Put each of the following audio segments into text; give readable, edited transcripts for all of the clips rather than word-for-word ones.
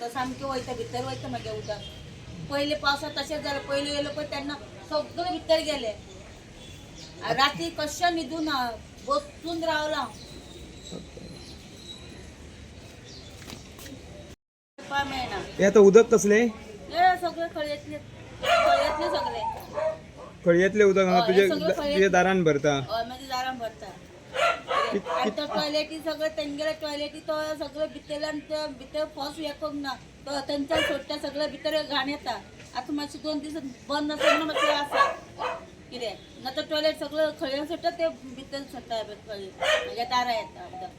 सामकें वयता भितर वयता मागीर उदक. पयले पावसात तशेंच जालें, पयले येयलो पळय तेन्ना सगळें भितर गेले. राती कशें न्हिदूं ना, बसून रावलां. करपा मेळना. हे आता उदक कसले? हे सगळे खळयेंतले, खळयेंतले सगळे. खळयेतले उदक हांगा हय, तुजे हे सगळें खळयेंतलें. तुज्या दारान भरता? हय, मागीर दारान भरता. आनी तो टॉयलेटी सगळे तेंगेले टॉयलेटी तो सगळे भितरल्यान ते भितर फस हें करूंक ना, तो थंयच्यान सोडटा, सगळे भितर घाण येता. आतां मातशें 2 दीस बंद आसा म्हणून मातशें आसा कितें ना, तर टॉयलेट सगळं खळयेन सोडटा, ते भितर सोडटा, मागीर दारां येता उदक.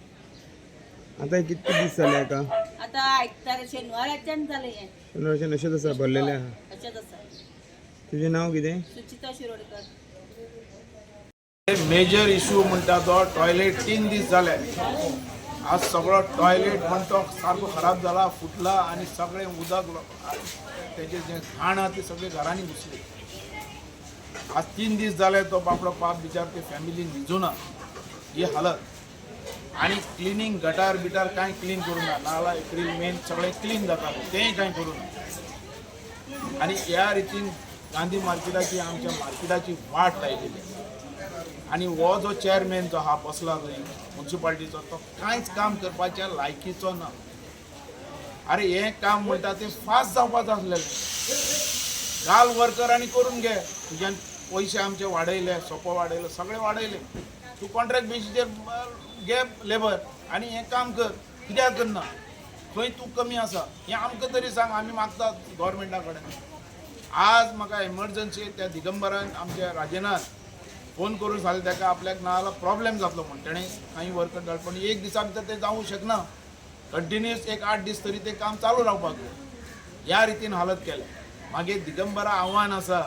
आता हे कितके दीस जाले आता? आतां आयतार शेनवाराच्यान जालें हें. शेनवारच्यान अशेंच आसा, भरलेलें आहा? अशेंच आसा. तुजें नांव कितें? सुचिता शिरोडकर. मेजर इशू म्हणटा तो टॉयलेट. 3 दीस जाले, आज सगळो टॉयलेट म्हण तो सारको खराब जाला, फुटला आनी सगळें उदक तेजे जे घाण आहा ती सगळी घरांनी घुसली. आज 3 दीस जाले, तो बाबडो पाप बिचार ते फॅमिली न्हिजूना ही हालत. आनी क्लिनींग गटार बिटार कांय क्लीन करूं ना, नाला एप्रील मेन सगळें क्लीन जातालें, तेंय कांय करूं ना. आनी ह्या रितीन गांधी मार्केटाची, आमच्या मार्केटाची वाट लायलेली आसा. आनी हो जो चेअरमॅन जो आहा बसला थंय मुन्सिपाल्टीचो, तो कांयच काम करपाच्या लायकीचो ना. अरे हें काम म्हणटा तें फास्ट जावपाचें आसलेलें. घाल वर्कर आनी करून घे. तुज्यान पयशे आमचे वाडयले, सोपो वाडयलो, सगळे वाडयले. तूं कॉन्ट्रॅक्ट बेजीचेर घे लेबर आनी हें काम कर. कित्याक करना? खंय तूं कमी आसा हें आमकां तरी सांग, आमी मागतात गोवोरमेंटा कडेन. आज म्हाका एमर्जन्सी त्या दिगंबरान, आमच्या राजनान फोन करून सांगलें ताका आपल्याक ना जाल्यार प्रॉब्लेम जातलो म्हूण. तेणें कांय वर्कर धाड, पण एक दिसा भितर तें जावूंक शकना. कंटिन्युअस एक 8 दीस तरी तें काम चालू रावपाक जाय. ह्या रितीन हालत केल्या. मागीर दिगंबरा आव्हान आसा,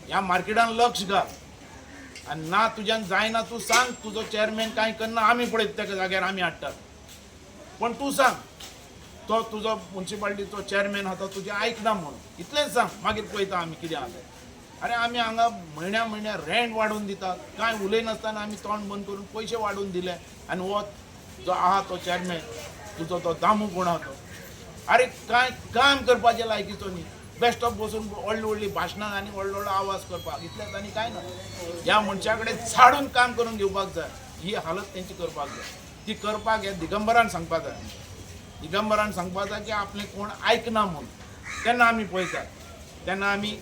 ह्या मार्केटान लक्ष घाल आनी ना तुज्यान जायना तूं सांग, तुजो चेअरमॅन कांय करना, आमी पळयता ताका जाग्यार आमी हाडटात. पण तूं सांग, तो तुजो मुन्सिपाल्टीचो चेअरमॅन आहा तो तुजें आयकना म्हणून, इतलेंच सांग, मागीर पळयता आमी कितें आहा तें. अरे आमी हांगा म्हयन्या म्हयन्या रेंट वाडोवन दितात, कांय उलयनासतना आमी तोंड बंद करून पयशे वाडोवन दिले. आनी हो जो आहा तो चेअरमॅन तुजो तो दामू कोण आहा तो, अरे कांय काम करपाचें लायकीचो न्ही. बेश्टो बसून व्हडली व्हडली भाशणां आनी व्हडलो व्हडलो आवाज करपाक, इतलेंच आनी कांय ना. ह्या मनशा कडेन झाडून काम करून घेवपाक जाय, ही हालत तेंची करपाक जाय. ती करपाक ह्या दिगंबरान सांगपाक जाय. दिगंबरान सांगपाक जाय की आपलें कोण आयकना म्हूण. तेन्ना आमी पळयतात, तेन्ना आमी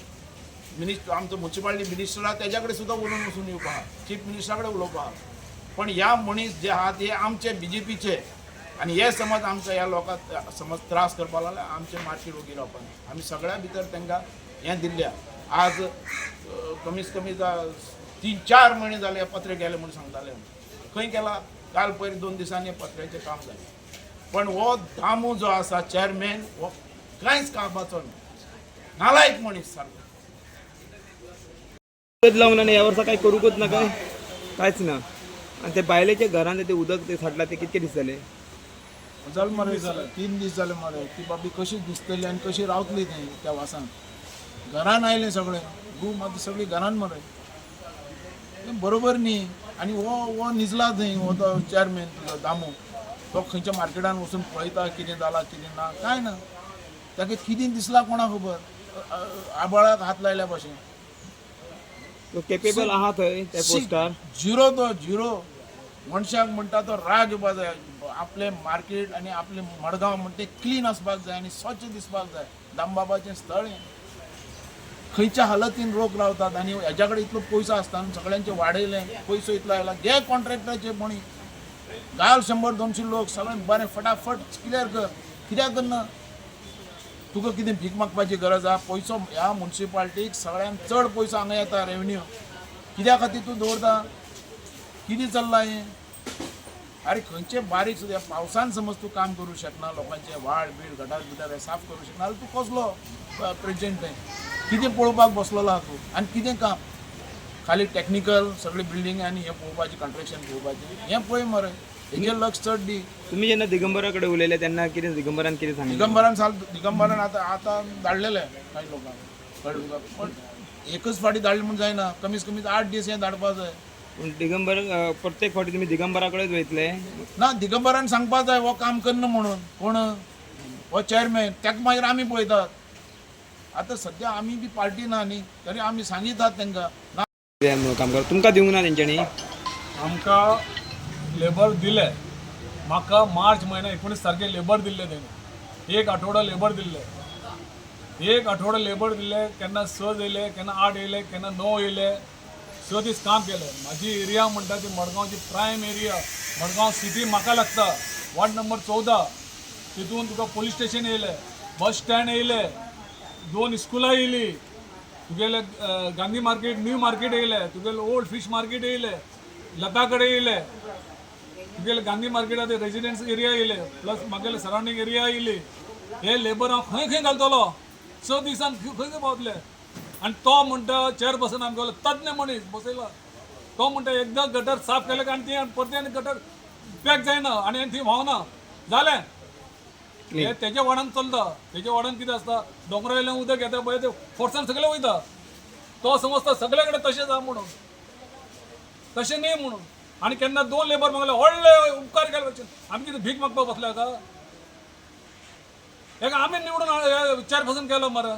मिनिस्टर, आमचो मुन्सिपाल्टी मिनिस्टर आहा तेज्या कडेन सुद्दां उलोवन वचून येवपा आहा, चीफ मिनिस्टरा कडेन उलोवपा आहा. पण ह्या मनीस जे आहा ते आमचे बीजेपीचे, आनी हे समज आमकां ह्या लोकांक समज त्रास करपाक लागले, आमचें मार्केट ओगी रावपाक ना. आमी सगळ्या भितर तांकां हें दिल्लें आहा. आज कमीत कमी 3-4 म्हयने जाले हे पत्रे गेले म्हूण सांगताले. खंय केला? काल पयर 2 दिसांनी पत्र्याचें काम जालें. पण हो दामू जो आसा चेअरमॅन, हो कांयच कामाचो न्ही, नालायक मनीस सारको. उदक लावून आनी ह्या वर्सा काय करूंकच ना, काय कांयच ना. आनी ते बायलेच्या घरान ते उदक ते साठला ते कितके दीस जाले? जालें मरे, 3 दीस जाले मरे. ती बाबी कशी दिसतली आनी कशी रावतली ती त्या वासान? घरान आयलें सगळें गू मात सगळी घरान मरे, तें बरोबर न्ही. आनी हो हो निजला थंय, हो तो चेअरमॅन तुजो दामू, तो खंयच्या मार्केटान वचून पळयता कितें जालां कितें ना, कांय ना. ताका कितें दिसलां कोणाक खबर, आबाळाक हात लायल्या भशेन. तो केपेबल आहा थंय त्या पोस्टार? झिरो, तो झिरो. मनशाक म्हणटा तो राग येवपा जाय. आपलें मार्केट आनी आपलें मडगांव म्हणटा तें क्लीन आसपाक जाय आनी स्वच्छ दिसपाक जाय. दामबाबाचें स्थळ हें. खंयच्या हालतीन लोक रावतात आनी हेज्या कडेन इतलो पयसो आसता, सगळ्यांचे वाडयलें, पयसो इतलो आयला, घे कॉन्ट्रॅक्टाचे मणी घाल 100-200 लोक, सगळें बरें फटाफट क्लियर कर. कित्याक करना? तुका कितें भीक मागपाची गरज आहा? पयसो ह्या मुन्सिपाल्टीक सगळ्यांत चड पयसो हांगा येता रेवन्यू, कित्या खातीर तूं दवरता? कितें चल्लां हें? अरे खंयचे बारीक सुद्दां पावसान समज तूं काम करूं शकना, लोकांचे वाड बीड गटार बिटार हें साफ करूं शकना जाल्यार तूं कसलो प्रेजिडेंट? तें कितें पळोवपाक बसलेलो आहा तूं? आनी कितें काम खाली टॅक्निकल सगळी बिल्डींग आनी हें पळोवपाचें, कंट्रेक्शन पळोवपाचें, हें पळय मरे, हेजेर लक्ष चड दी. तुमी जेन्ना दिगंबरा कडेन उलयले तेन्ना कितें दिगंबरान कितें सांगलें? दिगंबरान साल दिगंबरान आतां आतां धाडलेलें कांय लोकांक, कळ्ळें तुका? पण एकच फावटी धाडलें म्हूण जायना, कमीत कमी 8 दीस हें धाडपा जाय. पूण दिगंबर प्रत्येक फावटी तुमी दिगंबरा कडेच वयतले? ना, दिगंबरान सांगपा जाय हो काम करना म्हणून. कोण हो चॅरमॅन ताका मागीर आमी पळयतात. आतां सद्या आमी बी पार्टी ना न्ही, तरी आमी सांगितात तांकां ना. काम कर तुमकां दिवंक ना तेंच्यांनी. आमकां लेबर दिले. म्हाका मार्च म्हयन्या 19 तारखेर लेबर दिल्ले तेणी. एक आठवडो लेबर दिल्ले, एक आठवडो लेबर दिल्ले. केन्ना 6 येयले, केन्ना 8 येयले, केन्ना 9 येयले. 6 दीस काम केलें. म्हाजी एरिया म्हणटा ती मडगांवची प्रायम एरिया, मडगांव सिटी म्हाका लागता. वॉर्ड नंबर 14, तितून तुका पोलीस स्टेशन येयलें, बस स्टँड येयलें, 2 स्कुलां येयलीं, तुगेले गांधी मार्केट, न्यू मार्केट येयले, तुगेले ओल्ड फीश मार्केट येयले, लता कडेन येयले, तुगेले गांधी मार्केटात रेजिडेन्स एरिया येयले, प्लस म्हागेले सरावंडींग एरिया येयली. हे लेबर हांव खंय खंय घालतलो? 6 दिसान खंय खंय पावतले? आनी तो म्हणटा चेअरपर्सन आमगेलो तज्ञ मनीस बसयला, तो म्हणटा एकदां गटर साफ केलें काय आनी ती परतें आनी गटर पॅक जायना आनी ती व्हांवना जालें. हे तेज्या वाडान चलता. तेज्या वाडान कितें आसता, दोंगरा वयल्यान उदक येता पळय, ते फोर्सान सगळें वयता. तो समजता सगळे कडेन तशेंच आहा म्हणून, तशें न्ही म्हणून. आनी केन्ना 2 लेबर मागले, व्हडले उपकार केले भशेन. आमी कितें भीक मागपाक बसले आतां? हेका आमी निवडून चेअरपर्सन केलो मरे.